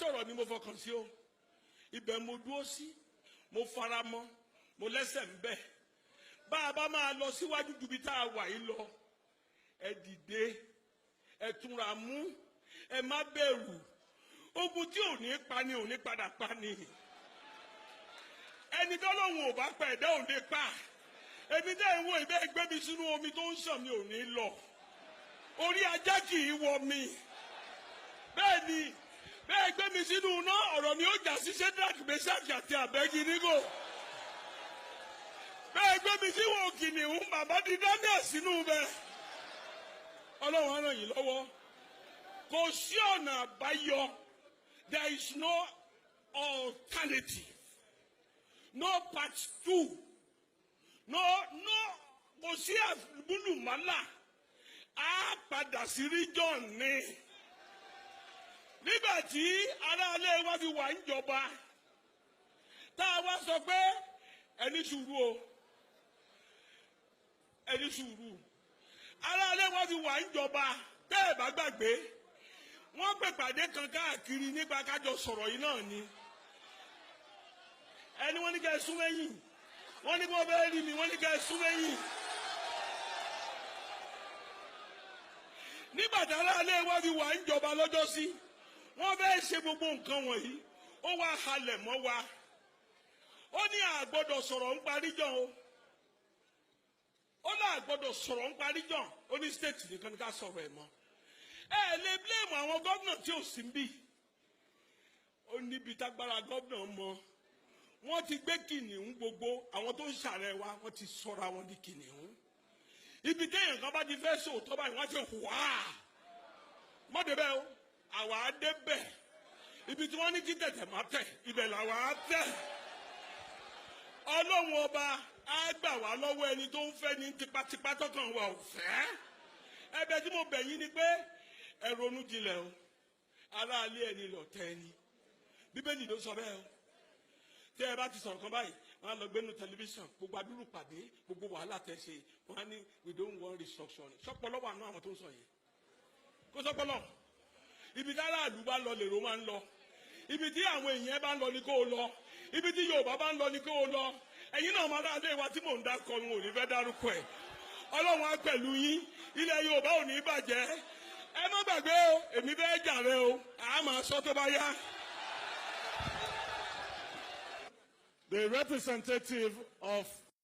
sọ̀rọ̀ ni mo fọkàn sí o. Ibẹ̀ mo dúró sí, mo fara mọ́, mo lẹ́sẹ̀ ń bẹ̀. Bá a bá máa lọ síwájú ju ibi tá a wà yìí lọ, ẹ dìde, ẹ túnra mú, ẹ má bẹ̀rù. Ogun tí ò ní pa ni ò ní padà pa ni. Ẹni tọ́lọ́hun ò bá pa ẹ̀dá ò ní pa. Èmi tẹ́ ń wo ìbẹ́ gbé mi sínú omi tó ń sàn mi ò ní lọ. Orí ajá kì í wọ mi. Bẹ́ẹ̀ ni, bẹ́ẹ̀ gbé mi sínú iná, ọ̀rọ̀ mi ó jà sí Shadrach, Meshach àti Abednego. Bẹ́ẹ̀ gbé mi síwọ̀n kìnìún, bàbá di Daniel sínú bẹ́ẹ̀. Ọlọ́run á ràn yín lọ́wọ́. Kò sí ọ̀nà àbáyọ. There is no alternative. No part two. No, no, kò sí àbúlùmálà. Á padà sí region ni. Nígbà tí aráalé wa fi wà níjọba, tá a wá sọ pé ẹni sùúrù o, ẹni sùúrù. Aráalé wa fi wà níjọba, tẹ́ ẹ̀ bá gbàgbé, wọ́n pè pàdé kan káàkiri nípa kájọ sọ̀rọ̀ yìí náà ni. Ẹni wọ́n ní ká ẹ sún mẹ́yìn, wọ́n ní kí wọ́n fẹ́ rí mi, wọ́n ní ká ẹ sún mẹ́yìn. Nígbà tí aráalé wa fi wà níjọba lọ́jọ́ sí, wọ́n fẹ́ ṣe gbogbo nǹkan wọ̀nyí, ó wá halẹ̀ mọ́ wa. Ó ní a gbọ́dọ̀ sọ̀rọ̀ ń parí jọ o. Ó ní a gbọ́dọ̀ sọ̀rọ̀ ń parí jọ. Ó ní state nìkan ní ká sọ̀rọ̀ ẹ̀ mọ́. Ẹ lè blame àwọn gómìnà tí ò sí níbí. Ó níbi tágbára gómìnà mọ. Wọ́n ti gbé kìnìún gbogbo àwọn tó ń ṣàrẹ̀ wa, wọ́n ti sọra wọn di kìnìún. Ibi téèyàn kan bá ti fẹ́ sòótọ́ báyìí, wọ́n ti wá. Mọ́ débẹ̀ o, àwa á débẹ̀. Ibi tí wọ́n ní kí tẹ̀tẹ̀ má tẹ̀, ibẹ̀ làwa á tẹ̀. Ọlọ́run ọba á gbà wá lọ́wọ́ ẹni tó ń fẹ́ ní tipátipá tọkàn wa ò fẹ́. Ẹ̀bẹ̀ tí mo bẹ̀ yín ni pé ẹ ronú jinlẹ̀ o. Aráalé ẹni lọ̀tẹ̀ ẹni. Bíbélì ló sọ bẹ́ẹ̀ o. Tí ẹ bá ti sọ̀rọ̀ kan báyìí, wọ́n á lọ gbénu tẹlifíṣàn, gbogbo adúrú pàdé, gbogbo wàhálà tẹ̀ ṣe, wọ́n á ní we don't want restructuring. Sọpọlọ wà nù àwọn tó ń sọ yẹn. Kó sọpọlọ. Ibi tí aráàlú bá lọ lèrò máa ń lọ. Ibi tí àwọn èèyàn bá ń lọ ni kó o lọ. Ibi tí Yorùbá bá ń lọ ni kó o lọ. Ẹ̀yin náà máa dáadé wa tí mò ń dákọ ni ò ní fẹ́ dárúkọ ẹ̀. Ọlọ́run á pẹ̀lú yín. Ilẹ̀ Yorùbá ò ní bàjẹ́. Ẹ má gbàgbé o, èmi fẹ́ jàre o, àá máa sọ tó bá yá. The representative of